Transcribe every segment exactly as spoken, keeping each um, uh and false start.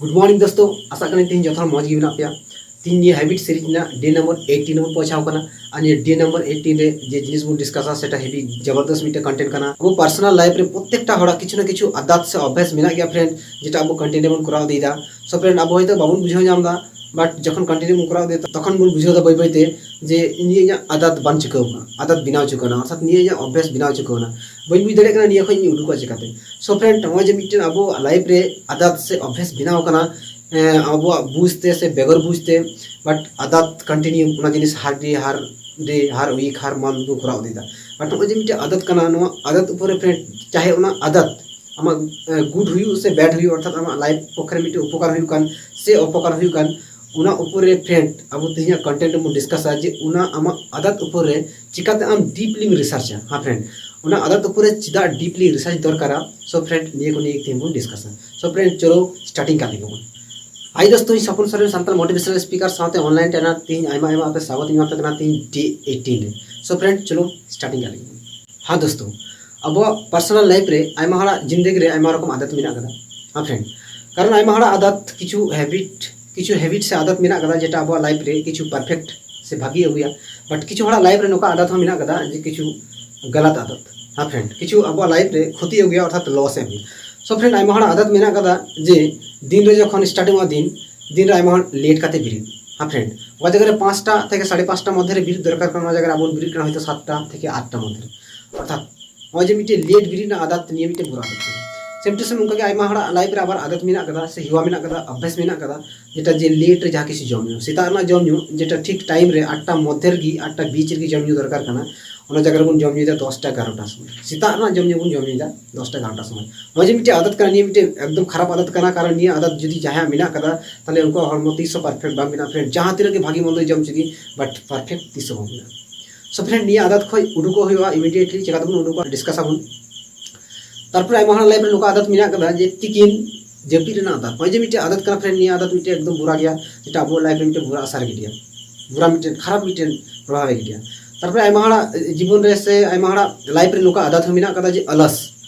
Good morning ᱫᱳᱥᱛᱳ, ᱟᱥᱟᱜ ᱠᱟᱹᱱᱟᱹᱧ ᱛᱮᱦᱮᱧ ᱡᱚᱛᱚ ᱦᱚᱲ ᱢᱚᱡᱽ ᱜᱮ ᱢᱮᱱᱟᱜ ᱯᱮᱭᱟ᱾ ᱛᱮᱦᱮᱧ ᱱᱤᱭᱟᱹ habit series ᱨᱮᱱᱟᱜ day number eighteen ᱵᱚᱱ ᱯᱳᱪᱷᱟᱣ ᱠᱟᱱᱟ᱾ ᱟᱨ ᱱᱤᱭᱟᱹ day number eighteen ᱨᱮ ᱡᱮ ᱡᱤᱱᱤᱥ ᱵᱚᱱ discussᱟ, ᱥᱮᱴᱟ heavy ᱡᱚᱵᱚᱨᱫᱚᱥ ᱢᱤᱫᱴᱮᱱ content ᱠᱟᱱᱟ᱾ ᱟᱵᱚ personal life ᱨᱮ ᱯᱨᱚᱛᱮᱠᱴᱟ ᱦᱚᱲᱟᱜ ᱠᱤᱪᱷᱩ ᱱᱟ ᱠᱤᱪᱷᱩ ᱟᱫᱟᱛ ᱥᱮ ᱚᱵᱷᱭᱟᱥ ᱢᱮᱱᱟᱜ ᱜᱮᱭᱟ friend, ᱡᱮᱴᱟ ᱟᱵᱚ continue ᱵᱚᱱ ᱠᱚᱨᱟᱣ ᱤᱫᱤᱭᱮᱫᱟ᱾ So friend, ᱟᱵᱚ ᱦᱚᱭᱛᱳ ᱵᱟᱵᱚᱱ ᱵᱩᱡᱷᱟᱹᱣ ᱧᱟᱢ ᱮᱫᱟ, but ᱡᱚᱠᱷᱚᱱ continue ᱵᱚᱱ ᱠᱚᱨᱟᱣ ᱤᱫᱤᱭᱮᱫᱟ, ᱛᱚᱠᱷᱚᱱ ᱵᱚᱱ ᱵᱩᱡᱷᱟᱹᱣ ᱮᱫᱟ ᱵᱟᱹᱭ ᱵᱟᱹᱭ ᱛᱮ ᱡᱮ ᱱᱤᱭᱟᱹ ᱤᱧᱟᱹᱜ ᱟᱫᱟᱛ ᱵᱟᱝ ᱪᱤᱠᱟᱹᱣ ᱠᱟᱱᱟ, ᱟᱫᱟᱛ ᱵᱮᱱᱟᱣ ᱪᱤᱠᱟᱹᱣ ᱠᱟᱱᱟ, ᱚᱨᱛᱷᱟᱛ ᱱᱤᱭᱟᱹ ᱤᱧᱟᱹᱜ ᱚᱵᱷᱭᱟᱥ ᱵᱮᱱᱟᱣ ᱪᱤᱠᱟᱹᱣ ᱠᱟᱱᱟ, ᱵᱟᱹᱧ ᱵᱩᱡᱽ ᱫᱟᱲᱮᱭᱟᱜ ᱠᱟᱱᱟ ᱱᱤᱭᱟᱹ ᱠᱷᱚᱱ ᱤᱧ ᱩᱰᱩᱠᱚᱜᱼᱟ ᱪᱤᱠᱟᱹᱛᱮ᱾ So friend, ᱱᱚᱜᱼᱚᱭ ᱡᱮ ᱢᱤᱫᱴᱮᱱ ᱟᱵᱚ life ᱨᱮ ᱟᱫᱟᱛ ᱥᱮ ᱚᱵᱷᱭᱟᱥ ᱵᱮᱱᱟᱣ ᱠᱟᱱᱟ, ᱮᱸ, ᱟᱵᱚᱣᱟᱜ ᱵᱩᱡᱽ ᱛᱮ ᱥᱮ ᱵᱮᱜᱚᱨ ᱵᱩᱡᱽ ᱛᱮ, but ᱟᱫᱟᱛ continue ᱚᱱᱟ ᱡᱤᱱᱤᱥ ᱦᱟᱨ day ᱦᱟᱨ day ᱦᱟᱨ week ᱦᱟᱨ month ᱵᱚᱱ ᱠᱚᱨᱟᱣ ᱤᱫᱤᱭᱮᱫᱟ᱾ But ᱱᱚᱜᱼᱚᱭ ᱡᱮ ᱢᱤᱫᱴᱮᱱ ᱟᱫᱟᱛ ᱠᱟᱱᱟ, ᱱᱚᱣᱟ ᱟᱫᱟᱛ ᱩᱯᱚᱨ ᱨᱮ friend, ᱪᱟᱦᱮ ᱚᱱᱟ ᱟᱫᱟᱛ ᱟᱢᱟᱜ, ᱮᱸ, good ᱦᱩᱭᱩᱜ ᱥᱮ bad ᱦᱩᱭᱩᱜ, ᱚᱨᱛᱷᱟᱛ ᱟᱢᱟᱜ life ᱯᱚᱠᱷᱮ ᱨᱮ ᱢᱤᱫᱴᱮᱱ ᱩᱯᱚᱠᱟᱨ ᱦᱩᱭᱩᱜ ᱠᱟᱱ ᱥᱮ ᱚᱯᱚᱠᱟᱨ ᱦᱩᱭᱩᱜ ᱠᱟᱱ, ᱚᱱᱟ ᱩᱯᱚᱨ ᱨᱮ friend ᱟᱵᱚ ᱛᱮᱦᱮᱧᱟᱜ content ᱨᱮᱵᱚᱱ discussᱟ ᱡᱮ ᱚᱱᱟ ᱟᱢᱟᱜ ᱟᱫᱟᱛ ᱩᱯᱚᱨ ᱨᱮ ᱪᱤᱠᱟᱛᱮ ᱟᱢ deeply ᱮᱢ researchᱟ᱾ ᱦᱮᱸ friend, ᱚᱱᱟ ᱟᱫᱟᱛ ᱩᱯᱚᱨ ᱨᱮ ᱪᱮᱫᱟᱜ deeply research ᱫᱚᱨᱠᱟᱨᱟ? So friend, ᱱᱤᱭᱟᱹ ᱠᱚ ᱱᱤᱭᱮ ᱛᱮᱦᱮᱧ ᱵᱚᱱ discussᱟ᱾ So friend, ᱪᱚᱞᱚ starting ᱠᱟᱜ ᱞᱮᱜᱮ ᱵᱚᱱ᱾ Hi ᱫᱳᱥᱛᱳ, ᱤᱧ ᱥᱚᱯᱚᱱ ᱥᱚᱨᱮᱱ, ᱥᱟᱱᱛᱟᱲ motivational speaker ᱥᱟᱶᱛᱮ online trainer᱾ ᱛᱮᱦᱮᱧ ᱟᱭᱢᱟ ᱟᱭᱢᱟ ᱟᱯᱮ ᱥᱟᱜᱚᱛ ᱤᱧ ᱮᱢᱟ ᱯᱮ ᱠᱟᱱᱟ ᱛᱮᱦᱮᱧ day eighteen ᱨᱮ᱾ So friend, ᱪᱚᱞᱚ starting ᱠᱟᱜ ᱞᱮᱜᱮ ᱵᱚᱱ᱾ ᱦᱮᱸ ᱫᱳᱥᱛᱳ, ᱟᱵᱚᱣᱟᱜ personal life ᱨᱮ ᱟᱭᱢᱟ ᱦᱚᱲᱟᱜ ᱡᱤᱱᱫᱮᱜᱤ ᱨᱮ ᱟᱭᱢᱟ ᱨᱚᱠᱚᱢ ᱟᱫᱟᱛ ᱢᱮᱱᱟᱜ ᱠᱟᱫᱟ᱾ ᱦᱮᱸ friend, ᱠᱟᱨᱚᱱ ᱟᱭᱢᱟ ᱦᱚᱲᱟᱜ ᱟᱫᱟᱛ ᱠᱤᱪᱷᱩ habit, ᱠᱤᱪᱷᱩ habit ᱥᱮ ᱟᱫᱟᱛ ᱢᱮᱱᱟᱜ ᱠᱟᱫᱟ ᱡᱮᱴᱟ ᱟᱵᱚᱣᱟᱜ life ᱨᱮ ᱠᱤᱪᱷᱩ perfect ᱥᱮ ᱵᱷᱟᱜᱤ ᱟᱹᱜᱩᱭᱟ, but ᱠᱤᱪᱷᱩ ᱦᱚᱲᱟᱜ life ᱨᱮ ᱱᱚᱝᱠᱟ ᱟᱫᱟᱛ ᱦᱚᱸ ᱢᱮᱱᱟᱜ ᱠᱟᱫᱟ ᱡᱮ ᱠᱤᱪᱷᱩ ᱜᱟᱞᱟᱛ ᱟᱫᱟᱛ᱾ ᱦᱮᱸ friend, ᱠᱤᱪᱷᱩ ᱟᱵᱚᱣᱟᱜ life ᱨᱮ ᱠᱷᱚᱛᱤ ᱟᱹᱜᱩᱭᱟ, ᱚᱨᱛᱷᱟᱛ loss ᱮ ᱟᱹᱜᱩᱭᱟ᱾ So friend, ᱟᱭᱢᱟ ᱦᱚᱲᱟᱜ ᱟᱫᱟᱛ ᱢᱮᱱᱟᱜ ᱠᱟᱫᱟ ᱡᱮ ᱫᱤᱱ ᱨᱮ ᱡᱚᱠᱷᱚᱱ starting ᱚᱜᱼᱟ ᱫᱤᱱ, ᱫᱤᱱ ᱨᱮ ᱟᱭᱢᱟ ᱦᱚᱲ late ᱠᱟᱛᱮ ᱵᱮᱨᱮᱫ᱾ ᱦᱮᱸ friend, ᱚᱠᱟ ᱡᱟᱭᱜᱟ ᱨᱮ ᱯᱟᱸᱪᱴᱟ ᱛᱷᱮᱠᱮ ᱥᱟᱲᱮ ᱯᱟᱸᱪᱴᱟ ᱢᱚᱫᱽᱫᱷᱮ ᱨᱮ ᱵᱮᱨᱮᱫ ᱫᱚᱨᱠᱟᱨ ᱠᱟᱱᱟ, ᱚᱱᱟ ᱡᱟᱭᱜᱟ ᱨᱮ ᱟᱵᱚ ᱵᱚᱱ ᱵᱮᱨᱮᱫ ᱠᱟᱱᱟ ᱦᱚᱭᱛᱳ ᱥᱟᱛᱴᱟ ᱛᱷᱮᱠᱮ ᱟᱴᱴᱟ ᱢᱚᱫᱽᱫᱷᱮ ᱨᱮ᱾ ᱚᱨᱛᱷᱟᱛ ᱱᱚᱜᱼᱚᱭ ᱡᱮ ᱢᱤᱫᱴᱮᱱ late ᱵᱮᱨᱮᱫ ᱨᱮᱱᱟᱜ ᱟᱫᱟᱛ, ᱱᱤᱭᱟᱹ ᱢᱤᱫᱴᱮᱱ ᱵᱩᱨᱟ ᱟᱫᱟᱛ ᱠᱟᱱᱟ᱾ Same to same ᱚᱱᱠᱟᱜᱮ ᱟᱭᱢᱟ ᱦᱚᱲᱟᱜ life ᱨᱮ ᱟᱵᱟᱨ ᱟᱫᱟᱛ ᱢᱮᱱᱟᱜ ᱠᱟᱫᱟ ᱥᱮ ᱦᱮᱣᱟ ᱢᱮᱱᱟᱜ ᱠᱟᱫᱟ, ᱚᱵᱷᱭᱟᱥ ᱢᱮᱱᱟᱜ ᱠᱟᱫᱟ, ᱡᱮᱴᱟ ᱡᱮ late ᱨᱮ ᱡᱟᱦᱟᱸ ᱠᱤᱪᱷᱩ ᱡᱚᱢ ᱧᱩ, ᱥᱮᱛᱟᱜ ᱨᱮᱱᱟᱜ ᱡᱚᱢ ᱧᱩ ᱡᱮᱴᱟ ᱴᱷᱤᱠ time ᱨᱮ ᱟᱴᱴᱟ ᱢᱚᱫᱽᱫᱷᱮ ᱨᱮᱜᱮ, ᱟᱴᱴᱟ ᱵᱤᱪ ᱨᱮᱜᱮ ᱡᱚᱢ ᱧᱩ ᱫᱚᱨᱠᱟᱨ ᱠᱟᱱᱟ, ᱚᱱᱟ ᱡᱟᱭᱜᱟ ᱨᱮᱵᱚᱱ ᱡᱚᱢ ᱧᱩᱭᱮᱫᱟ ᱫᱚᱥᱴᱟ ᱮᱜᱟᱨᱚᱴᱟ ᱥᱚᱢᱚᱭ᱾ ᱥᱮᱛᱟᱜ ᱨᱮᱱᱟᱜ ᱡᱚᱢ ᱧᱩ ᱵᱚᱱ ᱡᱚᱢ ᱧᱩᱭᱮᱫᱟ ᱫᱚᱥᱴᱟ ᱮᱜᱟᱨᱚᱴᱟ ᱥᱚᱢᱚᱭ᱾ ᱱᱚᱜᱼᱚᱭ ᱡᱮ ᱢᱤᱫᱴᱮᱱ ᱟᱫᱟᱛ ᱠᱟᱱᱟ, ᱱᱤᱭᱟᱹ ᱢᱤᱫᱴᱮᱱ ᱮᱠᱫᱚᱢ ᱠᱷᱟᱨᱟᱯ ᱟᱫᱟᱛ ᱠᱟᱱᱟ, ᱠᱟᱨᱚᱱ ᱱᱤᱭᱟᱹ ᱟᱫᱟᱛ ᱡᱩᱫᱤ ᱡᱟᱦᱟᱸᱭᱟᱜ ᱢᱮᱱᱟᱜ ᱠᱟᱫᱟ, ᱛᱟᱦᱞᱮ ᱩᱱᱠᱩᱣᱟᱜ ᱦᱚᱲᱢᱚ ᱛᱤᱥ ᱦᱚᱸ perfect ᱵᱟᱝ ᱵᱮᱱᱟᱜᱼᱟ friend᱾ ᱡᱟᱦᱟᱸ ᱛᱤᱱᱟᱹᱜ ᱜᱮ ᱵᱷᱟᱜᱤ ᱢᱚᱱᱫᱚᱭ ᱡᱚᱢ ᱦᱚᱪᱚ ᱜᱮ, but perfect ᱛᱤᱥ ᱦᱚᱸ ᱵᱟᱝ ᱵᱮᱱᱟᱜᱼᱟ᱾ So friend, ᱱᱤᱭᱟᱹ ᱟᱫᱟᱛ ᱠᱷᱚᱡ ᱩᱰᱩᱠᱚᱜ ᱦᱩᱭᱩᱜᱼᱟ, immediately ᱪᱮᱠᱟ ᱛᱮᱵᱚᱱ ᱩᱰᱩᱠᱚᱜᱼᱟ, discuss ᱟᱵᱚᱱ᱾ ᱛᱟᱨᱯᱚᱨᱮ ᱟᱭᱢᱟ ᱦᱚᱲᱟᱜ life ᱨᱮ ᱱᱚᱝᱠᱟ ᱟᱫᱟᱛ ᱢᱮᱱᱟᱜ ᱠᱟᱫᱟ ᱡᱮ ᱛᱤᱠᱤᱱ ᱡᱟᱹᱯᱤᱫ ᱨᱮᱱᱟᱜ ᱟᱫᱟᱛ᱾ ᱱᱚᱜᱼᱚᱭ ᱡᱮ ᱢᱤᱫᱴᱮᱱ ᱟᱫᱟᱛ ᱠᱟᱱᱟ friend, ᱱᱤᱭᱟᱹ ᱟᱫᱟᱛ ᱢᱤᱫᱴᱮᱱ ᱮᱠᱫᱚᱢ ᱵᱩᱨᱟ ᱜᱮᱭᱟ, ᱡᱮᱴᱟ ᱟᱵᱚᱣᱟᱜ life ᱨᱮ ᱢᱤᱫᱴᱮᱱ ᱵᱩᱨᱟ ᱟᱥᱟᱨ ᱜᱤᱰᱤᱭᱟ, ᱵᱩᱨᱟ ᱢᱤᱫᱴᱮᱱ ᱠᱷᱟᱨᱟᱯ ᱢᱤᱫᱴᱮᱱ ᱯᱨᱚᱵᱷᱟᱵᱽ ᱮ ᱜᱤᱰᱤᱭᱟ᱾ ᱛᱟᱨᱯᱚᱨᱮ ᱟᱭᱢᱟ ᱦᱚᱲᱟᱜ ᱡᱤᱵᱚᱱ ᱨᱮ ᱥᱮ ᱟᱭᱢᱟ ᱦᱚᱲᱟᱜ life ᱨᱮ ᱱᱚᱝᱠᱟ ᱟᱫᱟᱛ ᱦᱚᱸ ᱢᱮᱱᱟᱜ ᱠᱟᱫᱟ ᱡᱮ ᱟᱞᱟᱥ,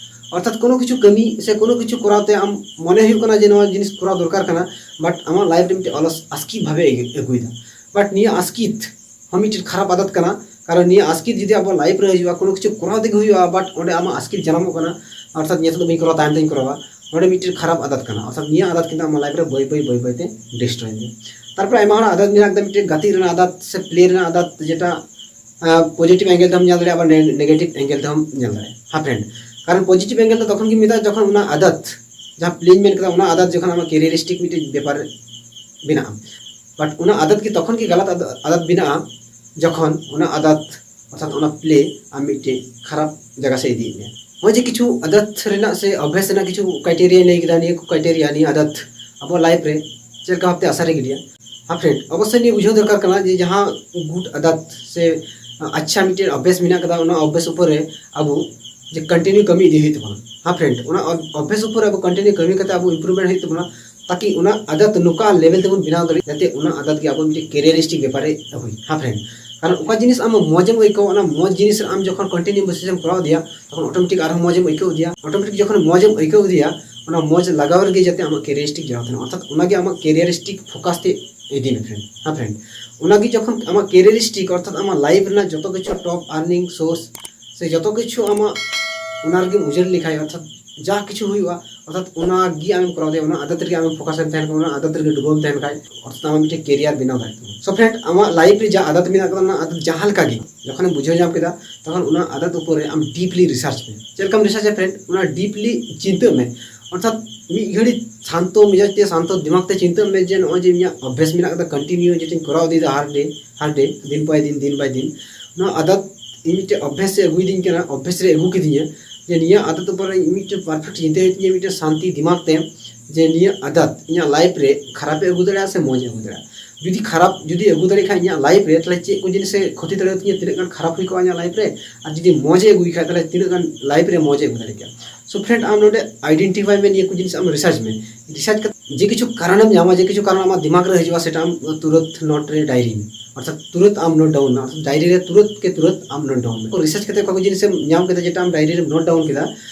ᱚᱨᱛᱷᱟᱛ ᱠᱳᱱᱳ ᱠᱤᱪᱷᱩ ᱠᱟᱹᱢᱤ ᱥᱮ ᱠᱳᱱᱳ ᱠᱤᱪᱷᱩ ᱠᱚᱨᱟᱣ ᱛᱮ ᱟᱢ ᱢᱚᱱᱮ ᱦᱩᱭᱩᱜ ᱠᱟᱱᱟ ᱡᱮ ᱱᱚᱣᱟ ᱡᱤᱱᱤᱥ ᱠᱚᱨᱟᱣ ᱫᱚᱨᱠᱟᱨ ᱠᱟᱱᱟ, but ᱟᱢᱟᱜ ᱞᱟᱭᱤᱯᱷ ᱨᱮ ᱢᱤᱫᱴᱮᱱ ᱚᱞᱚᱥ ᱟᱥᱠᱤᱛ ᱵᱷᱟᱵᱮ ᱟᱹᱜᱩᱭᱮᱫᱟ᱾ But ᱱᱤᱭᱟᱹ ᱟᱥᱠᱤᱛ ᱦᱚᱸ ᱢᱤᱫᱴᱮᱱ ᱠᱷᱟᱨᱟᱯ ᱟᱫᱟᱛ ᱠᱟᱱᱟ᱾ ᱠᱟᱨᱚᱱ ᱱᱤᱭᱟᱹ ᱟᱥᱠᱤᱛ ᱡᱩᱫᱤ ᱟᱵᱚ ᱞᱟᱭᱤᱯᱷ ᱨᱮ ᱦᱤᱡᱩᱜᱼᱟ, ᱠᱳᱱᱳ ᱠᱤᱪᱷᱩ ᱠᱚᱨᱟᱣ ᱛᱮᱜᱮ ᱦᱩᱭᱩᱜᱼᱟ, but ᱚᱸᱰᱮ ᱟᱢᱟᱜ ᱟᱥᱠᱤᱛ ᱡᱟᱱᱟᱢᱚᱜ ᱠᱟᱱᱟ, ᱚᱨᱛᱷᱟᱛ ᱱᱤᱭᱟᱹ ᱫᱚ ᱵᱟᱹᱧ ᱠᱚᱨᱟᱣᱟ, ᱛᱟᱭᱚᱢ ᱛᱮᱧ ᱠᱚᱨᱟᱣᱟ, ᱚᱸᱰᱮ ᱢᱤᱫᱴᱮᱱ ᱠᱷᱟᱨᱟᱯ ᱟᱫᱟᱛ ᱠᱟᱱᱟ᱾ ᱚᱨᱛᱷᱟᱛ ᱱᱤᱭᱟᱹ ᱟᱫᱟᱛ ᱠᱤᱱᱛᱩ ᱟᱢᱟᱜ ᱞᱟᱭᱤᱯᱷ ᱨᱮ ᱵᱟᱹᱭ ᱵᱟᱹᱭ ᱵᱟᱹᱭ ᱵᱟᱹᱭ ᱛᱮ ᱰᱤᱥᱴᱨᱚᱭ ᱢᱮ᱾ ᱛᱟᱨᱯᱚᱨᱮ ᱟᱭᱢᱟ ᱦᱚᱲᱟᱜ ᱟᱫᱟᱛ ᱢᱮᱱᱟᱜ ᱠᱟᱫᱟ, ᱢᱤᱫᱴᱮᱱ ᱜᱟᱛᱮᱜ ᱨᱮᱱᱟᱜ ᱟᱫᱟᱛ ᱥᱮ ᱯᱞᱮ ᱨᱮᱱᱟᱜ ᱟᱫᱟᱛ, ᱡᱮᱴᱟ ᱯᱚᱡᱤᱴᱤᱵᱷ ᱮᱝᱜᱮᱞ ᱛᱮᱦᱚᱸ ᱧᱮᱞ ᱫᱟᱲᱮᱭᱟᱜᱼᱟ, ᱟᱵᱟᱨ ᱱᱮᱜᱮᱴᱤᱵᱷ ᱮᱝᱜᱮᱞ ᱛᱮᱦᱚᱸ ᱧᱮᱞ ᱫᱟᱲᱮᱭᱟᱜᱼᱟ᱾ ᱦᱮᱸ ᱯᱷᱨᱮᱱᱰ, ᱠᱟᱨᱚᱱ ᱯᱚᱡᱤᱴᱤᱵᱷ ᱮᱝᱜᱮᱞ ᱫᱚ ᱛᱚᱠᱷᱚᱱ ᱜᱮ ᱢᱮᱛᱟᱜᱼᱟ ᱡᱚᱠᱷᱚᱱ ᱚᱱᱟ ᱟᱫᱟᱛ, ᱡᱟᱦᱟᱸ ᱯᱞᱮᱧ ᱢᱮᱱ ᱠᱮᱫᱟ, ᱚᱱᱟ ᱟᱫᱟᱛ ᱡᱚᱠᱷᱚᱱ ᱟᱢᱟᱜ ᱠᱮᱨᱤᱭᱟᱨᱤᱥᱴᱤᱠ ᱢᱤᱫᱴᱮᱡ ᱵᱮᱯᱟᱨ ᱵᱮᱱᱟᱜᱼᱟ᱾ But ᱚᱱᱟ ᱟᱫᱟᱛ ᱜᱮ ᱛᱚᱠᱷᱚᱱ ᱜᱮ ᱜᱟᱞᱟᱛ ᱟᱫ- ᱟᱫᱟᱛ ᱵᱮᱱᱟᱜᱼᱟ ᱡᱚᱠᱷᱚᱱ ᱚᱱᱟ ᱟᱫᱟᱛ, ᱚᱨᱛᱷᱟᱛ ᱚᱱᱟ ᱯᱞᱮ ᱟᱢ ᱢᱤᱫᱴᱮᱡ ᱠᱷᱟᱨᱟᱯ ᱡᱟᱭᱜᱟ ᱥᱮᱫ ᱤᱫᱤᱭᱮᱫ ᱢᱮᱭᱟ᱾ ᱱᱚᱜᱼᱚᱭ ᱡᱮ ᱠᱤᱪᱷᱩ ᱟᱫᱟᱛ ᱨᱮᱱᱟᱜ ᱥᱮ ᱚᱵᱷᱭᱟᱥ ᱨᱮᱱᱟᱜ ᱠᱤᱪᱷᱩ ᱠᱨᱟᱭᱴᱮᱨᱤᱭᱟ ᱞᱟᱹᱭ ᱠᱮᱫᱟ, ᱱᱤᱭᱟᱹ ᱠᱚ ᱠᱨᱟᱭᱴᱮᱨᱤᱭᱟ, ᱱᱤᱭᱟᱹ ᱟᱫᱟᱛ ᱟᱵᱚᱣᱟᱜ ᱞᱟᱭᱤᱯᱷ ᱨᱮ ᱪᱮᱫ ᱞᱮᱠᱟ ᱵᱷᱟᱵᱛᱮ ᱟᱥᱟᱨ ᱮ ᱜᱤᱰᱤᱭᱟ᱾ ᱦᱮᱸ ᱯᱷᱨᱮᱱᱰ, ᱚᱵᱚᱥᱥᱳᱭ ᱱᱤᱭᱟᱹ ᱵᱩᱡᱷᱟᱹᱣ ᱫᱚᱨᱠᱟᱨ ᱠᱟᱱᱟ ᱡᱮ ᱡᱟᱦᱟᱸ ᱜᱩᱰ ᱟᱫᱟᱛ ᱥᱮ ᱟᱪᱪᱷᱟ ᱢᱤᱫᱴᱮᱱ ᱚᱵᱷᱭᱟᱥ ᱢᱮᱱᱟᱜ ᱠᱟᱫᱟ, ᱚᱱᱟ ᱚᱵᱷᱭᱟᱥ ᱩᱯᱚᱨ ᱨᱮ ᱟᱵᱚ ᱡᱮ ᱠᱚᱱᱴᱤᱱᱤᱭᱩ ᱠᱟᱹᱢᱤ ᱤᱫᱤ ᱦᱩᱭᱩᱜ ᱛᱟᱵᱚᱱᱟ᱾ ᱦᱮᱸ ᱯᱷᱨᱮᱱᱰ, ᱚᱱᱟ ᱚᱵᱷ- ᱚᱵᱷᱭᱟᱥ ᱩᱯᱚᱨ ᱨᱮ ᱟᱵᱚ ᱠᱚᱱᱴᱤᱱᱤᱭᱩ ᱠᱟᱹᱢᱤ ᱠᱟᱛᱮ ᱟᱵᱚ ᱤᱢᱯᱨᱩᱵᱷᱢᱮᱱᱴ ᱦᱩᱭᱩᱜ ᱛᱟᱵᱚᱱᱟ, ᱛᱟᱠᱤ ᱚᱱᱟ ᱟᱫᱟᱛ ᱱᱚᱝᱠᱟ ᱞᱮᱵᱮᱞ ᱛᱮᱵᱚᱱ ᱵᱮᱱᱟᱣ ᱫᱟᱲᱮᱭᱟᱜ ᱡᱟᱛᱮ ᱚᱱᱟ ᱟᱫᱟᱛ ᱜᱮ ᱟᱵᱚ ᱢᱤᱫᱴᱮᱱ ᱠᱮᱨᱤᱭᱟᱨᱤᱥᱴᱤᱠ ᱵᱮᱯᱟᱨᱮ ᱟᱹᱜᱩᱭ᱾ ᱦᱮᱸ ᱯᱷᱨᱮᱱᱰ, ᱠᱟᱨᱚᱱ ᱚᱠᱟ ᱡᱤᱱᱤᱥ ᱟᱢ ᱢᱚᱡᱽ ᱮᱢ ᱟᱹᱭᱠᱟᱹᱣᱟ, ᱚᱱᱟ ᱢᱚᱡᱽ ᱡᱤᱱᱤᱥ ᱨᱮ ᱟᱢ ᱡᱚᱠᱷᱚᱱ ᱠᱚᱱᱴᱤᱱᱤᱭᱩ ᱵᱮᱥᱤᱥ ᱮᱢ ᱠᱚᱨᱟᱣ ᱤᱫᱤᱭᱟ, ᱛᱚᱠᱷᱚᱱ ᱚᱴᱳᱢᱮᱴᱤᱠ ᱟᱨᱦᱚᱸ ᱢᱚᱡᱽ ᱮᱢ ᱟᱹᱭᱠᱟᱹᱣ ᱤᱫᱤᱭᱟ᱾ ᱚᱴᱳᱢᱮᱴᱤᱠ ᱡᱚᱠᱷᱚᱱ ᱢᱚᱡᱽ ᱮᱢ ᱟᱹᱭᱠᱟᱹᱣ ᱤᱫᱤᱭᱟ, ᱚᱱᱟ ᱢᱚᱡᱽ ᱞᱟᱜᱟᱣ ᱨᱮᱜᱮ ᱡᱟᱛᱮ ᱟᱢᱟᱜ ᱠᱮᱨᱤᱭᱟᱨᱤᱥᱴᱤᱠ ᱡᱟᱱᱟᱢ ᱛᱟᱦᱮᱱᱟ, ᱚᱨᱛᱷᱟᱛ ᱚᱱᱟᱜᱮ ᱟᱢᱟᱜ ᱠᱮᱨᱤᱭᱟᱨᱤᱥᱴᱤᱠ ᱯᱷᱳᱠᱟᱥ ᱛᱮ ᱤᱫᱤ ᱢᱮ ᱯᱷᱨᱮᱱᱰ᱾ ᱦᱮᱸ ᱯᱷᱨᱮᱱᱰ, ᱚᱱᱟᱜᱮ ᱡᱚᱠᱷᱚᱱ ᱟᱢᱟᱜ ᱠᱮᱨᱤᱭᱟᱨᱤᱥᱴᱤᱠ ᱚᱨᱛᱷᱟᱛ ᱟᱢᱟᱜ ᱞᱟᱭᱤᱯᱷ ᱨᱮᱱᱟᱜ ᱡᱚᱛᱚ ᱠᱤᱪᱷᱩ ᱴᱚᱯ ᱟᱨᱱᱤᱝ ᱥᱳᱨᱥ ᱥᱮ ᱡᱚᱛᱚ ᱠᱤᱪᱷᱩ ᱟᱢᱟᱜ ᱚᱱᱟ ᱨᱮᱜᱮᱢ ᱩᱡᱟᱹᱲ ᱞᱮᱠᱷᱟᱡ, ᱚᱨᱛᱷᱟᱛ ᱡᱟ ᱠᱤᱪᱷᱩ ᱦᱩᱭᱩᱜᱼᱟ, ᱚᱨᱛᱷᱟᱛ ᱚᱱᱟ ᱜᱮ ᱟᱢᱮᱢ ᱠᱚᱨᱟᱣ ᱫᱟᱲᱮᱭᱟᱜᱼᱟ, ᱚᱱᱟ ᱟᱫᱟᱛ ᱨᱮᱜᱮ ᱟᱢᱮᱢ ᱯᱷᱳᱠᱟᱥ ᱮᱢ ᱛᱟᱦᱮᱱ ᱠᱷᱟᱱ, ᱚᱱᱟ ᱟᱫᱟᱛ ᱨᱮᱜᱮ ᱰᱩᱵᱟᱹᱣ ᱮᱢ ᱛᱟᱦᱮᱱ ᱠᱷᱟᱡ, ᱚᱨᱛᱷᱟᱛ ᱟᱢᱟᱜ ᱢᱤᱫᱴᱮᱱ ᱠᱮᱨᱤᱭᱟᱨ ᱵᱮᱱᱟᱣ ᱫᱟᱲᱮᱭᱟᱜ ᱛᱟᱢᱟ᱾ ᱥᱳ ᱯᱷᱨᱮᱱᱰ, ᱟᱢᱟᱜ ᱞᱟᱭᱤᱯᱷ ᱨᱮ ᱡᱟ ᱟᱫᱟᱛ ᱢᱮᱱᱟᱜ ᱟᱠᱟᱫᱟ, ᱚᱱᱟ ᱟᱫᱟᱛ ᱡᱟᱦᱟᱸ ᱞᱮᱠᱟ ᱜᱮ ᱡᱚᱠᱷᱚᱱᱮᱢ ᱵᱩᱡᱷᱟᱹᱣ ᱧᱟᱢ ᱠᱮᱫᱟ, ᱛᱚᱠᱷᱚᱱ ᱚᱱᱟ ᱟᱫᱟᱛ ᱩᱯᱚᱨ ᱨᱮ ᱟᱢ ᱰᱤᱯᱞᱤ ᱨᱤᱥᱟᱨᱪ ᱢᱮ᱾ ᱪᱮᱫ ᱞᱮᱠᱟᱢ ᱨᱤᱥᱟᱨᱪᱟ ᱯᱷᱨᱮᱱᱰ? ᱚᱱᱟ ᱰᱤᱯᱞᱤ ᱪᱤᱱᱛᱟᱹᱜ ᱢᱮ, ᱚᱨᱛᱷᱟᱛ ᱢᱤᱫ ᱜᱷᱟᱹᱲᱤᱡ ᱥᱟᱱᱛᱚ ᱢᱮᱡᱟᱡᱽ ᱛᱮ, ᱥᱟᱱᱛᱚ ᱫᱤᱢᱟᱜᱽ ᱛᱮ ᱪᱤᱱᱛᱟᱹᱜ ᱢᱮ ᱡᱮ ᱱᱚᱜᱼᱚᱭ ᱡᱮ ᱤᱧᱟᱹᱜ ᱚᱵᱷᱭᱟᱥ ᱢᱮᱱᱟᱜ ᱟᱠᱟᱫᱟ, ᱠᱚᱱᱴᱤᱱᱤᱭᱩ ᱡᱮᱴᱟᱧ ᱠᱚᱨᱟᱣ ᱤᱫᱤᱭᱮᱫᱟ ᱦᱟᱨ ᱰᱮ ᱦᱟᱨ ᱰᱮ, ᱫᱤᱱ ᱵᱟᱭ ᱫᱤᱱ, ᱫᱤᱱ ᱵᱟᱭ ᱫᱤᱱ, ᱱᱚᱣᱟ ᱟᱫᱟᱛ ᱤᱧ ᱢᱤᱫᱴᱮᱡ ᱚᱵᱷᱭᱟᱥ ᱮ ᱟᱹᱜᱩᱭᱮᱫᱤᱧ ᱠᱟᱱᱟ, ᱚᱵᱷᱭᱟᱥ ᱨᱮ ᱟᱹᱜᱩ ᱠᱤᱫᱤᱧᱟ, ᱡᱮ ᱱᱤᱭᱟᱹ ᱟᱫᱟᱛ ᱩᱯᱚᱨ ᱨᱮ ᱤᱧ ᱢᱤᱫᱴᱮᱡ ᱯᱟᱨᱯᱷᱮᱠᱴ ᱪᱤᱱᱛᱟᱹ ᱦᱩᱭᱩᱜ ᱛᱤᱧᱟᱹ, ᱢᱤᱫᱴᱮᱡ ᱥᱟᱱᱛᱤ ᱫᱤᱢᱟᱜᱽ ᱛᱮ, ᱡᱮ ᱱᱤᱭᱟᱹ ᱟᱫᱟᱛ ᱤᱧᱟᱹᱜ ᱞᱟᱭᱤᱯᱷ ᱨᱮ ᱠᱷᱟᱨᱟᱯ ᱮ ᱟᱹᱜᱩ ᱫᱟᱲᱮᱭᱟᱜᱼᱟ ᱥᱮ ᱢᱚᱡᱽ ᱮ ᱟᱹᱜᱩ ᱫᱟᱲᱮᱭᱟᱜᱼᱟ᱾ ᱡᱩᱫᱤ ᱠᱷᱟᱨᱟᱯ ᱡᱩᱫᱤ ᱟᱹᱜᱩ ᱫᱟᱲᱮᱭᱟᱜ ᱠᱷᱟᱱ, ᱤᱧᱟᱹᱜ ᱞᱟᱭᱤᱯᱷ ᱨᱮ ᱛᱟᱦᱞᱮ ᱪᱮᱫ ᱠᱚ ᱡᱤᱱᱤᱥ ᱮ ᱠᱷᱚᱛᱤ ᱫᱟᱲᱮᱭᱟᱛᱤᱧᱟ, ᱛᱤᱱᱟᱹᱜ ᱜᱟᱱ ᱠᱷᱟᱨᱟᱯ ᱦᱩᱭ ᱠᱚᱜᱼᱟ ᱤᱧᱟᱹᱜ ᱞᱟᱭᱤᱯᱷ ᱨᱮ, ᱟᱨ ᱡᱩᱫᱤ ᱢᱚᱡᱽ ᱮ ᱟᱹᱜᱩᱭ ᱠᱷᱟᱡ, ᱛᱟᱦᱞᱮ ᱛᱤᱱᱟᱹᱜ ᱜᱟᱱ ᱞᱟᱭᱤᱯᱷ ᱨᱮ ᱢᱚᱡᱽ ᱮ ᱟᱹᱜᱩ ᱫᱟᱲᱮ ᱠᱮᱭᱟ᱾ ᱥᱳ ᱯᱷᱨᱮᱱᱰ, ᱟᱢ ᱱᱚᱰᱮ ᱟᱭᱰᱮᱱᱴᱤᱯᱷᱟᱭ ᱢᱮ, ᱱᱤᱭᱟᱹ ᱠᱚ ᱡᱤᱱᱤᱥ ᱟᱢ ᱨᱤᱥᱟᱨᱪ ᱢᱮ᱾ ᱨᱤᱥᱟᱨᱪ ᱠᱟᱛᱮ ᱡᱮ ᱠᱤᱪᱷᱩ ᱠᱟᱨᱚᱱᱮᱢ ᱧᱟᱢᱟ, ᱡᱮ ᱠᱤᱪᱷᱩ ᱠᱟᱨᱚᱱ ᱟᱢᱟᱜ ᱫᱤᱢᱟᱜᱽ ᱨᱮ ᱦᱤᱡᱩᱜᱼᱟ, ᱥᱮᱴᱟ ᱟᱢ ᱛᱩᱨᱟᱹᱛ ᱱᱳᱴ ᱨᱮ, ᱰᱟᱭᱨᱤ ᱢᱮ, ᱚᱨᱛᱷᱟᱛ ᱛᱩᱨᱟᱹᱛ ᱟᱢ ᱱᱳᱴ ᱰᱟᱣᱩᱱ ᱢᱮ, ᱰᱟᱭᱨᱤ ᱨᱮ ᱛᱩᱨᱟᱹᱛ ᱠᱮ ᱛᱩᱨᱟᱹᱛ ᱟᱢ ᱱᱳᱴ ᱰᱟᱣᱩᱱ ᱢᱮ᱾ ᱨᱤᱥᱟᱨᱪ ᱠᱟᱛᱮ ᱚᱠᱟ ᱠᱚ ᱡᱤᱱᱤᱥ ᱮᱢ ᱧᱟᱢ ᱠᱮᱫᱟ, ᱡᱮᱴᱟ ᱟᱢ ᱰᱟᱭᱨᱤ ᱨᱮᱢ ᱱᱳᱴ ᱰᱟᱣᱩᱱ ᱠᱮᱫᱟ,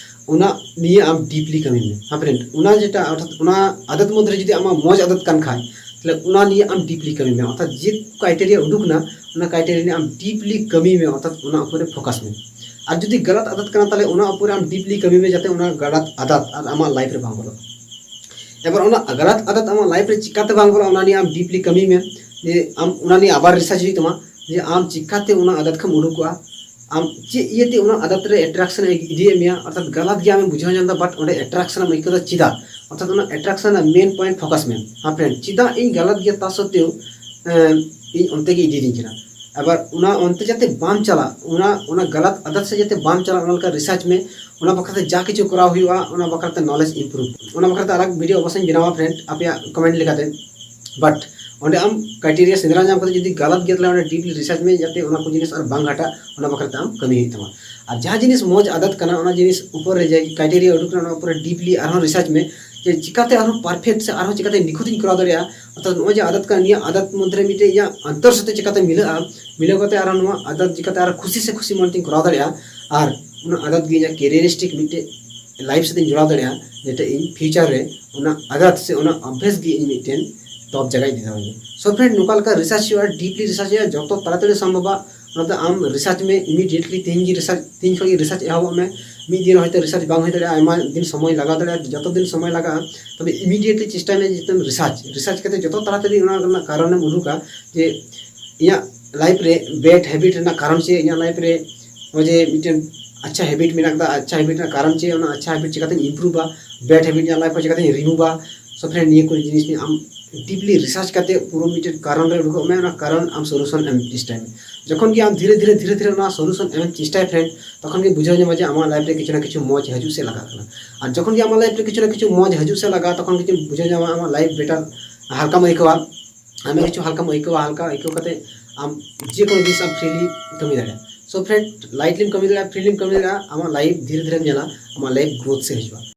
ᱚᱱᱟ ᱱᱤᱭᱮ ᱟᱢ ᱰᱤᱯᱞᱤ ᱠᱟᱹᱢᱤ ᱢᱮ᱾ ᱦᱮᱸ ᱯᱷᱨᱮᱱᱰ, ᱚᱱᱟ ᱡᱮᱴᱟ ᱚᱨᱛᱷᱟᱛ ᱚᱱᱟ ᱟᱫᱟᱛ ᱢᱚᱫᱽᱫᱷᱮ ᱨᱮ ᱡᱩᱫᱤ ᱟᱢᱟᱜ ᱢᱚᱡᱽ ᱟᱫᱟᱛ ᱠᱟᱱ ᱠᱷᱟᱱ, ᱛᱟᱦᱞᱮ ᱚᱱᱟ ᱱᱤᱭᱮ ᱟᱢ ᱰᱤᱯᱞᱤ ᱠᱟᱹᱢᱤ ᱢᱮ᱾ ᱚᱨᱛᱷᱟᱛ ᱡᱮ ᱠᱨᱟᱭᱴᱮᱨᱤᱭᱟ ᱩᱰᱩᱠ ᱮᱱᱟ, ᱚᱱᱟ ᱠᱨᱟᱭᱴᱮᱨᱤᱭᱟ ᱱᱤᱭᱮ ᱟᱢ ᱰᱤᱯᱞᱤ ᱠᱟᱹᱢᱤ ᱢᱮ, ᱚᱨᱛᱷᱟᱛ ᱚᱱᱟ ᱩᱯᱚᱨᱮ ᱯᱷᱳᱠᱟᱥ ᱢᱮ᱾ ᱟᱨ ᱡᱩᱫᱤ ᱜᱟᱞᱟᱛ ᱟᱫᱟᱛ ᱠᱟᱱᱟ, ᱛᱟᱦᱞᱮ ᱚᱱᱟ ᱩᱯᱚᱨᱮ ᱟᱢ ᱰᱤᱯᱞᱤ ᱠᱟᱹᱢᱤ ᱢᱮ, ᱡᱟᱛᱮ ᱚᱱᱟ ᱜᱟᱞᱟᱛ ᱟᱫᱟᱛ ᱟᱨ ᱟᱢᱟᱜ ᱞᱟᱭᱤᱯᱷ ᱨᱮ ᱵᱟᱝ ᱵᱚᱞᱚᱜ᱾ ᱮᱵᱟᱨ ᱚᱱᱟ ᱜᱟᱞᱟᱛ ᱟᱫᱟᱛ ᱟᱢᱟᱜ ᱞᱟᱭᱤᱯᱷ ᱨᱮ ᱪᱤᱠᱟᱛᱮ ᱵᱟᱝ ᱵᱚᱞᱚᱜᱼᱟ, ᱚᱱᱟ ᱱᱤᱭᱮ ᱟᱢ ᱰᱤᱯᱞᱤ ᱠᱟᱹᱢᱤ ᱢᱮ᱾ ᱡᱮ ᱟᱢ ᱚᱱᱟ ᱱᱤᱭᱮ ᱟᱵᱟᱨ ᱨᱤᱥᱟᱨᱪ ᱦᱩᱭᱩᱜ ᱛᱟᱢᱟ, ᱡᱮ ᱟᱢ ᱪᱤᱠᱟᱛᱮ ᱚᱱᱟ ᱟᱫᱟᱛ ᱠᱷᱚᱱ ᱩᱰᱩᱠᱚᱜᱼᱟ, ᱟᱢ ᱪᱮᱫ ᱤᱭᱟᱹᱛᱮ ᱚᱱᱟ ᱟᱫᱟᱛ ᱨᱮ ᱮᱴᱨᱟᱠᱥᱚᱱ ᱮ ᱤᱫᱤᱭᱮᱫ ᱢᱮᱭᱟ, ᱚᱨᱛᱷᱟᱛ ᱜᱟᱞᱟᱛ ᱜᱮ ᱟᱢᱮᱢ ᱵᱩᱡᱷᱟᱹᱣ ᱧᱟᱢ ᱮᱫᱟ, ᱵᱟᱴ ᱚᱸᱰᱮ ᱮᱴᱨᱟᱠᱥᱚᱱ ᱮᱢ ᱟᱹᱭᱠᱟᱹᱣ ᱮᱫᱟ᱾ ᱪᱮᱫᱟᱜ? ᱚᱨᱛᱷᱟᱛ ᱚᱱᱟ ᱮᱴᱨᱟᱠᱥᱚᱱ ᱨᱮᱱᱟᱜ ᱢᱮᱱ ᱯᱚᱭᱮᱱᱴ ᱯᱷᱳᱠᱟᱥ ᱢᱮ᱾ ᱦᱮᱸ ᱯᱷᱨᱮᱱᱰ, ᱪᱮᱫᱟᱜ ᱤᱧ ᱜᱟᱞᱟᱛ ᱜᱮᱭᱟ ᱛᱟ ᱥᱚᱛᱛᱮᱣ, ᱮᱸ, ᱤᱧ ᱚᱱᱛᱮ ᱜᱮ ᱤᱫᱤᱭᱮᱫᱤᱧ ᱠᱟᱱᱟ? ᱟᱵᱟᱨ ᱚᱱᱟ ᱚᱱᱛᱮ ᱡᱟᱛᱮ ᱵᱟᱢ ᱪᱟᱞᱟᱜ, ᱚᱱᱟ ᱚᱱᱟ ᱜᱟᱞᱟᱛ ᱟᱫᱟᱛ ᱥᱮᱫ ᱡᱟᱛᱮ ᱵᱟᱢ ᱪᱟᱞᱟᱜ, ᱚᱱᱟ ᱞᱮᱠᱟ ᱨᱤᱥᱟᱨᱪ ᱢᱮ᱾ ᱚᱱᱟ ᱵᱟᱠᱷᱨᱟ ᱛᱮ ᱡᱟ ᱠᱤᱪᱷᱩ ᱠᱚᱨᱟᱣ ᱦᱩᱭᱩᱜᱼᱟ, ᱚᱱᱟ ᱵᱟᱠᱷᱨᱟ ᱛᱮ ᱱᱚᱞᱮᱡᱽ ᱤᱢᱯᱨᱩᱵᱷ, ᱚᱱᱟ ᱵᱟᱠᱷᱨᱟ ᱛᱮ ᱟᱞᱟᱜᱽ ᱵᱷᱤᱰᱤᱭᱳ ᱚᱵᱚᱥᱥᱳᱧ ᱵᱮᱱᱟᱣᱟ ᱯᱷᱨᱮᱱᱰ, ᱟᱯᱮᱭᱟᱜ ᱠᱚᱢᱮᱱᱴ ᱞᱮᱠᱟᱛᱮ᱾ ᱵᱟᱴ ᱚᱸᱰᱮ ᱟᱢ ᱠᱨᱟᱭᱴᱮᱨᱤᱭᱟ ᱥᱮᱸᱫᱽᱨᱟ ᱧᱟᱢ ᱠᱟᱛᱮ ᱡᱩᱫᱤ ᱜᱟᱞᱟᱛ ᱜᱮᱭᱟ, ᱛᱟᱦᱞᱮ ᱚᱸᱰᱮ ᱰᱤᱯᱞᱤ ᱨᱤᱥᱟᱨᱪ ᱢᱮ, ᱡᱟᱛᱮ ᱚᱱᱟ ᱠᱚ ᱡᱤᱱᱤᱥ ᱟᱨ ᱵᱟᱝ ᱜᱷᱟᱴᱟᱜ, ᱚᱱᱟ ᱵᱟᱠᱷᱨᱟ ᱛᱮ ᱟᱢ ᱠᱟᱹᱢᱤ ᱦᱩᱭᱩᱜ ᱛᱟᱢᱟ᱾ ᱟᱨ ᱡᱟᱦᱟᱸ ᱡᱤᱱᱤᱥ ᱢᱚᱡᱽ ᱟᱫᱟᱛ ᱠᱟᱱᱟ, ᱚᱱᱟ ᱡᱤᱱᱤᱥ ᱩᱯᱚᱨ ᱨᱮ ᱡᱟᱦᱟᱸ ᱠᱨᱟᱭᱴᱮᱨᱤᱭᱟ ᱩᱰᱩᱠ ᱠᱟᱱᱟ, ᱚᱱᱟ ᱩᱯᱚᱨ ᱨᱮ ᱰᱤᱯᱞᱤ ᱟᱨᱦᱚᱸ ᱨᱤᱥᱟᱨᱪ ᱢᱮ, ᱡᱮ ᱪᱤᱠᱟᱛᱮ ᱟᱨᱦᱚᱸ ᱯᱟᱨᱯᱷᱮᱠᱴ ᱥᱮ ᱟᱨᱦᱚᱸ ᱪᱤᱠᱟᱛᱮ ᱱᱤᱠᱷᱩᱛ ᱤᱧ ᱠᱚᱨᱟᱣ ᱫᱟᱲᱮᱭᱟᱜᱼᱟ᱾ ᱚᱨᱛᱷᱟᱛ ᱱᱚᱜᱼᱚᱭ ᱡᱮ ᱟᱫᱟᱛ ᱠᱟᱱᱟ, ᱱᱤᱭᱟᱹ ᱟᱫᱟᱛ ᱢᱚᱫᱽᱫᱷᱮ ᱨᱮ ᱢᱤᱫᱴᱮᱡ ᱤᱧᱟᱹᱜ ᱚᱱᱛᱚᱨ ᱥᱟᱛᱮ ᱪᱤᱠᱟᱛᱮ ᱢᱤᱞᱟᱹᱜᱼᱟ, ᱢᱤᱞᱟᱹᱣ ᱠᱟᱛᱮ ᱟᱨᱦᱚᱸ ᱱᱚᱣᱟ ᱟᱫᱟᱛ ᱪᱤᱠᱟᱛᱮ ᱟᱨᱦᱚᱸ ᱠᱷᱩᱥᱤ ᱥᱮ ᱠᱷᱩᱥᱤ ᱢᱚᱱᱮ ᱛᱤᱧ ᱠᱚᱨᱟᱣ ᱫᱟᱲᱮᱭᱟᱜᱼᱟ᱾ ᱟᱨ ᱚᱱᱟ ᱟᱫᱟᱛ ᱜᱮ ᱤᱧᱟᱹᱜ ᱠᱮᱨᱤᱭᱟᱨᱤᱥᱴᱤᱠ ᱢᱤᱫᱴᱮᱡ ᱞᱟᱭᱤᱯᱷ ᱥᱟᱛᱮᱧ ᱡᱚᱲᱟᱣ ᱫᱟᱲᱮᱭᱟᱜᱼᱟ, ᱡᱮᱴᱟ ᱤᱧ ᱯᱷᱤᱭᱩᱪᱟᱨ ᱨᱮ ᱚᱱᱟ ᱟᱫᱟᱛ ᱥᱮ ᱚᱱᱟ ᱚᱵᱵᱷᱮᱥ ᱜᱮ ᱤᱧ ᱢᱤᱫᱴᱮᱱ ᱴᱚᱯ ᱡᱟᱭᱜᱟᱭ ᱤᱫᱤ ᱫᱟᱲᱮᱭᱟᱜᱼᱟ᱾ ᱥᱳ ᱯᱷᱨᱮᱱᱰ, ᱱᱚᱝᱠᱟ ᱞᱮᱠᱟ ᱨᱤᱥᱟᱨᱪ ᱦᱩᱭᱩᱜᱼᱟ, ᱰᱤᱯᱞᱤ ᱨᱤᱥᱟᱨᱪ ᱦᱩᱭᱩᱜᱼᱟ, ᱡᱚᱛᱚ ᱛᱟᱲᱟᱛᱟᱲᱤ ᱥᱚᱢᱵᱷᱚᱵᱟ᱾ ᱚᱱᱟᱛᱮ ᱟᱢ ᱨᱤᱥᱟᱨᱪ ᱢᱮ, ᱤᱢᱤᱰᱤᱭᱮᱴᱞᱤ ᱛᱮᱦᱮᱧ ᱜᱮ ᱨᱤᱥᱟᱨᱪ, ᱛᱮᱦᱮᱧ ᱠᱷᱚᱱ ᱜᱮ ᱨᱤᱥᱟᱨᱪ ᱮᱦᱚᱵᱚᱜ ᱢᱮ᱾ ᱢᱤᱫ ᱫᱤᱱ ᱦᱚᱭᱛᱳ ᱨᱤᱥᱟᱨᱪ ᱵᱟᱝ ᱦᱩᱭ ᱫᱟᱲᱮᱭᱟᱜᱼᱟ, ᱟᱭᱢᱟ ᱫᱤᱱ ᱥᱚᱢᱚᱭ ᱞᱟᱜᱟᱣ ᱫᱟᱲᱮᱭᱟᱜᱼᱟ, ᱡᱚᱛᱚ ᱫᱤᱱ ᱥᱚᱢᱚᱭ ᱞᱟᱜᱟᱜᱼᱟ, ᱛᱚᱵᱮ ᱤᱢᱤᱰᱤᱭᱮᱴᱞᱤ ᱪᱮᱥᱴᱟᱭ ᱢᱮ ᱡᱮ ᱨᱤᱥᱟᱨᱪ, ᱨᱤᱥᱟᱨᱪ ᱠᱟᱛᱮ ᱡᱚᱛᱚ ᱛᱟᱲᱟᱛᱟᱲᱤ ᱚᱱᱟ ᱨᱮᱱᱟᱜ ᱠᱟᱨᱚᱱᱮᱢ ᱩᱰᱩᱠᱟ ᱡᱮ ᱤᱧᱟᱹᱜ ᱞᱟᱭᱤᱯᱷ ᱨᱮ ᱵᱮᱰ ᱦᱮᱵᱤᱴ ᱨᱮᱱᱟᱜ ᱠᱟᱨᱚᱱ ᱪᱮᱫ, ᱤᱧᱟᱹᱜ ᱞᱟᱭᱤᱯᱷ ᱨᱮ ᱱᱚᱜᱼᱚᱭ ᱡᱮ ᱢᱤᱫᱴᱮᱱ ᱟᱪᱪᱷᱟ ᱦᱮᱵᱤᱴ ᱢᱮᱱᱟᱜ ᱟᱠᱟᱫᱟ, ᱟᱪᱪᱷᱟ ᱦᱮᱵᱤᱴ ᱨᱮᱱᱟᱜ ᱠᱟᱨᱚᱱ ᱪᱮᱫ, ᱚᱱᱟ ᱟᱪᱪᱷᱟ ᱦᱮᱵᱤᱴ ᱪᱤᱠᱟᱛᱮᱧ ᱤᱢᱯᱨᱩᱵᱷᱟ, ᱵᱮᱰ ᱦᱮᱵᱤᱴ ᱤᱧᱟᱹᱜ ᱞᱟᱭᱤᱯᱷ ᱠᱷᱚᱱ ᱪᱤᱠᱟᱛᱮᱧ ᱨᱤᱢᱩᱵᱷᱟ᱾ ᱥᱳ ᱯᱷᱨᱮᱱᱰ, ᱱᱤᱭᱟᱹ ᱠᱚ ᱡᱤᱱᱤᱥ ᱱᱤᱭᱮ ᱟᱢ ᱰᱤᱯᱞᱤ ᱨᱤᱥᱟᱨᱪ ᱠᱟᱛᱮ ᱯᱩᱨᱟᱹ ᱢᱤᱫᱴᱮᱱ ᱠᱟᱨᱚᱱ ᱨᱮ ᱩᱰᱩᱠᱚᱜ ᱢᱮ, ᱚᱱᱟ ᱠᱟᱨᱚᱱ ᱟᱢ ᱥᱚᱞᱩᱥᱚᱱ ᱮᱢ ᱪᱮᱥᱴᱟᱭ ᱢᱮ᱾ ᱡᱚᱠᱷᱚᱱ ᱜᱮ ᱟᱢ ᱫᱷᱤᱨᱮ ᱫᱷᱤᱨᱮ ᱫᱷᱤᱨᱮ ᱫᱷᱤᱨᱮ ᱚᱱᱟ ᱥᱚᱞᱩᱥᱚᱱ ᱮᱢ ᱪᱮᱥᱴᱟᱭᱟ ᱯᱷᱨᱮᱱᱰ, ᱛᱚᱠᱷᱚᱱ ᱜᱮ ᱵᱩᱡᱷᱟᱹᱣ ᱧᱟᱢᱟ ᱡᱮ ᱟᱢᱟᱜ ᱞᱟᱭᱤᱯᱷ ᱨᱮ ᱠᱤᱪᱷᱩ ᱱᱟ ᱠᱤᱪᱷᱩ ᱢᱚᱡᱽ ᱦᱤᱡᱩᱜ ᱥᱮ ᱞᱟᱜᱟᱜ ᱠᱟᱱᱟ᱾ ᱟᱨ ᱡᱚᱠᱷᱚᱱ ᱜᱮ ᱟᱢᱟᱜ ᱞᱟᱭᱤᱯᱷ ᱨᱮ ᱠᱤᱪᱷᱩ ᱱᱟ ᱠᱤᱪᱷᱩ ᱢᱚᱡᱽ ᱦᱤᱡᱩᱜ ᱥᱮ ᱞᱟᱜᱟᱜᱼᱟ, ᱛᱚᱠᱷᱚᱱ ᱜᱮ ᱵᱩᱡᱷᱟᱹᱣ ᱧᱟᱢᱟ ᱟᱢᱟᱜ ᱞᱟᱭᱤᱯᱷ ᱵᱮᱴᱟᱨ, ᱦᱟᱞᱠᱟᱢ ᱟᱹᱭᱠᱟᱹᱣᱟ᱾ ᱟᱭᱢᱟ ᱠᱤᱪᱷᱩ ᱦᱟᱞᱠᱟᱢ ᱟᱹᱭᱠᱟᱹᱣᱟ, ᱦᱟᱞᱠᱟ ᱟᱹᱭᱠᱟᱹᱣ ᱠᱟᱛᱮ ᱟᱢ ᱡᱮ ᱠᱳᱱᱳ ᱡᱤᱱᱤᱥ ᱟᱢ ᱯᱷᱨᱤᱞᱤ ᱠᱟᱹᱢᱤ ᱫᱟᱲᱮᱭᱟᱜᱼᱟ᱾ ᱥᱳ ᱯᱷᱨᱮᱱᱰ, ᱞᱟᱭᱤᱴᱞᱤᱢ ᱠᱟᱹᱢᱤ ᱫᱟᱲᱮᱭᱟᱜᱼᱟ, ᱯᱷᱨᱤᱞᱤᱢ ᱠᱟᱹᱢᱤ ᱫᱟᱲᱮᱭᱟᱜᱼᱟ, ᱟᱢᱟᱜ ᱞᱟᱭᱤᱯᱷ ᱫᱷᱤᱨᱮ ᱫᱷᱤᱨᱮᱢ ᱧᱮᱞᱟ, ᱟᱢᱟᱜ ᱞᱟᱭᱤᱯᱷ ᱜᱨᱳᱛᱷ ᱥᱮ ᱦᱤᱡᱩᱜᱼᱟ᱾